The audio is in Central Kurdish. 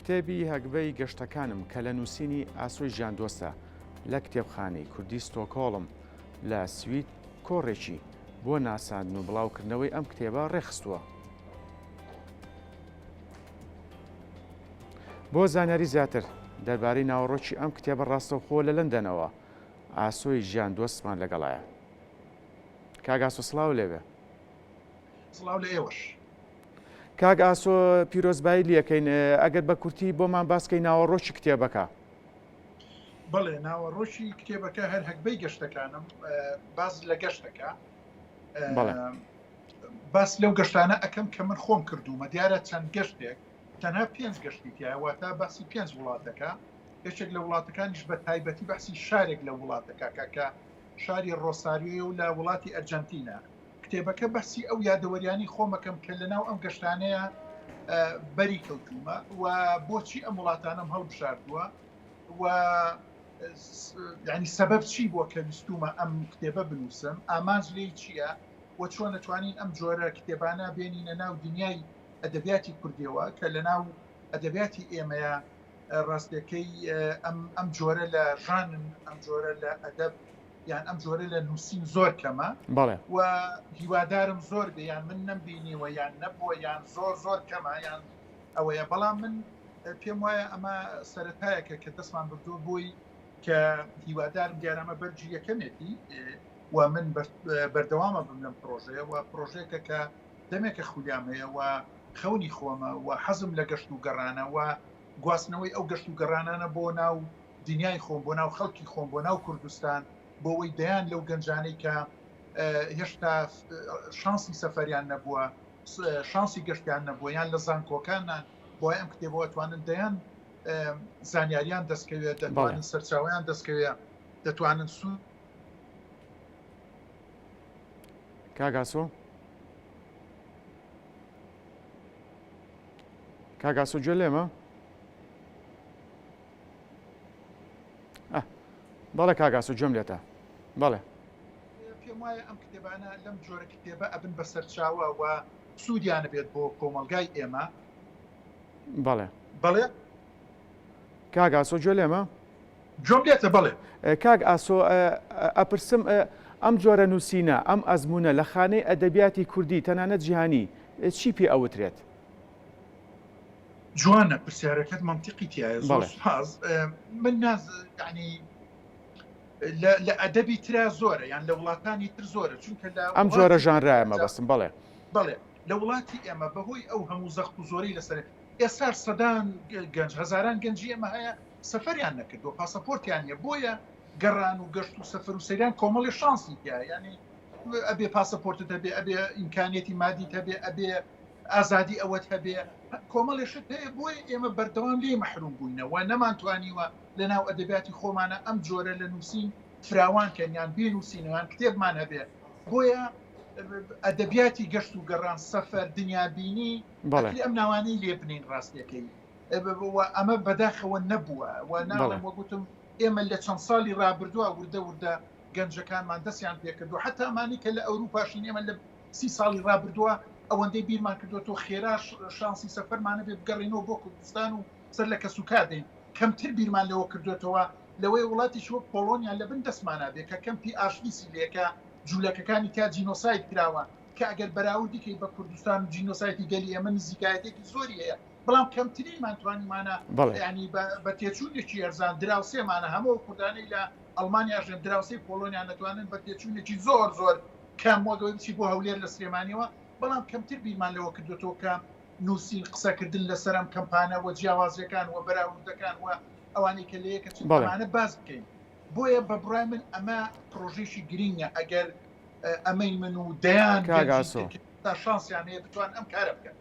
کتێبی هەگبەی گەشتەکانم کە لە نووسینی ئاسۆی ژیاندۆستە لە کتێبخانەی کوردی ستۆکهۆڵم لە سوید کۆڕێکی بۆ ناساندن و بڵاوکردنەوەی ئەم کتێبە ڕێکخستووە. بۆ زانیاری زیاتر دەربارەی ناوەڕۆکی ئەم کتێبە ڕاستەوخۆ لە لەندەنەوە ئاسۆی ژیان دۆستمان لەگەڵایە. کاک ئاسۆ سڵاو لێبێ. سڵاو لە ئێوەش. کاک ئاسۆ پیرۆزبایی لەکەین ئەگەر بە کورتی بۆمان باسکەی ناوەڕۆکی کتێبەکە. بەڵێ ناوەڕۆکی کتێبەکە هەر هەگبەی گەشتەکانم باس لە گەشتەکە باس لەو گەشتانە ئەەکەم کە من خۆم کردوومە دیارە چەند گەشتێک تەنها پێنج گەشتی تایە واتە باسی پێنج وڵاتەکە یەکێک لە وڵاتەکانیش بە تایبەتی بەحسی شارێک لە وڵاتەکە کە شاری ڕۆساریۆیە و لە وڵاتی ئەرجەنتینە کتێبەکە بەسی ئەو یادەوەریانی خۆمەکەم کە لە ناو ئەم گەشتانەیە بەری کەوتومە و بۆچی ئەم وڵاتانەم هەڵبژاردووە و ینی سەبەب چی بووە کە ویستومە ئەم کتێبە بنووسم ئامانج لێی چییە و چۆن ئەتوانین ئەم جۆرە کتێبانە بێنینە ناو دنیای ئەدەبیاتی کوردیەوە کە لە ناو ئەدەبیاتی ئێمەیە ڕاستیەکەی ئەم ئەم جۆرە لە ژانن ئەم جۆرە لە ئەدەب یان ئەم جۆرە لە نووسین زۆر کەمە بەڵێ و هیوادارم زۆر بێ یان من نەمبینیوە یان نەبووە یان زۆر زۆر کەمە یان ئەوەیە بەڵام من پێم وایە ئەمە سەتایەکە کە دەستمان بردووە بۆی کە هیوادارم دیارەمە بەرجی یەکەمێتی و من بەردەوامە بم لەم پرۆژەیە و پرۆژێکە کە دەمێکە خولیام هەیە و خەونی خۆمە و حەزم لە گەشت و گەڕانە و گواستنەوەی ئەو گەشت و گەڕانانە بۆ ناو دنیای خۆم بۆ ناو خەڵکی خۆم بۆ ناو کوردستان بۆ ئەوەی دەیان لەو گەنجانەی کە هێشتا شانسی سەفەریان نەبووە شانسی گەشتیان نەبووە یان لە زانکۆکانان بۆ ئەم کتێبەوە توانن دەیان زانیاریان دەستکەوێت دەتوانن سەرچاویان دەستکەوێت دەتوانن سوود کاک ئاسۆ کاک ئاسۆ گوێ لێمە بەڵێ کاک ئاسۆ گوێم لێتە بەڵێ پێم وایە ئەم کتێبانە لەم جۆرە کتێبە ئەبن بە سەرچاوە و سوودیانە بێت بۆ کۆمەلگای ئێمە بەڵێ بەڵێ کاک ئاسۆ گوێ لێمە گوێم لێتە بەڵێ. کاک ئاسۆ ئەپرسم ئەم جۆرە نووسینە، ئەم ئەزموونە لە خانەی ئەدەبیاتی کوردی تەنانەت جیهانی چی پێ ئەوترێت؟ جوانە پرسیارەکەت مەنتیقی تیایە زۆر سوپاس. من ناز یانی لە ئەدەبی ترا زۆرە یان لە وڵاتانی تر زۆرە چونکە لە ئەم جۆرە ژانرایە مەبەستم بەڵێ. بەڵێ لە وڵاتی ئێمە بەهۆی ئەو هەموو زەخت و زۆرەی لەسەر ئێستا سەدان گەنج هەزاران گەنجی ئێمە هەیە سەفەریان نەکردووە پاسەپۆرتیان نیە بۆیە گەڕان و گەشت و سەفەر و سەیران کۆمەڵی شانسی تیا یعنی ئەبێ پاسەپۆرتت هەبێ ئەبێ ئیمکانیەتی مادیت هەبێ ئەبێ ئازادی ئەوەت هەبێ کۆمەڵی شت هەیە بۆیە ئێمە بەردەوام لێ مەحروم بووینەوە نەمانتوانیوە لە ناو ئەدەبیاتی خۆمانە ئەم جۆرە لە نووسین فراوان کەن یان بینوسینەوە کتێبمان هەبێ بۆیە ئەدەبیاتی گەشت و گەڕان سەفەر دنیابینی بەڵێ ئەم ناوانەی لێ بنین ڕاستیەکەی ئەمە بەداخەوە نەبووە و ناڵێم وەگوتم ئێمە لە چەند ساڵی رابردووە وردە وردە گەنجەکانمان دەستیان پێکردو حتا ئەمانی کە لە ئەوروپاشین ئێمە لە سی ساڵی رابردووە ئەوەندەی بیرمان کردو تۆ خێرا شانسی سەفەرمانە بێ بگەڕێنەوە بۆ کوردستان و سەر لە کەسوکار دێن کەمتر بیرمان لەوە کردوێتەوە لەوەی وڵاتیش وەک پۆڵۆنیا لە بن دەستمانە بێ کە کەمپی ئاشلیسی لێکە جوولەکەکانی تا جینۆساید کراوە کە ئەگەر بەراوردی کەی بە کوردستان و جینۆسایدی گەلی ئێمە نزیکایەتێکی زۆری هەیە بەڵام کەمترینمان توانیمانە ینی بە تێچوونێکی ئەرزان دراوسێمانە هەموو کوردانەی لە ئەڵمانیا ژێن دراوسێی پۆڵۆنیا نەتوانن بە تێچوونێکی زۆر زۆر کەم وەگەوەی بچی بۆ هەولێر لە سلێمانیەوە بەڵام کەمتر بیرمان لەوە کردوێتەوە کە نووسین قسەکردن لەسەر ئەم کەمپانە و جیاوازیەکان و بەراوردەکان و ئەوانەی کە لە یەکە چ باس بکەین بۆیە بە بڕای من ئەمە پرۆژێکی گرینگە ئەگەر ئەمەی من و دەیان کاک ئاسۆ تا شانسیان هەیە بتوان ئەم کارە بکەن.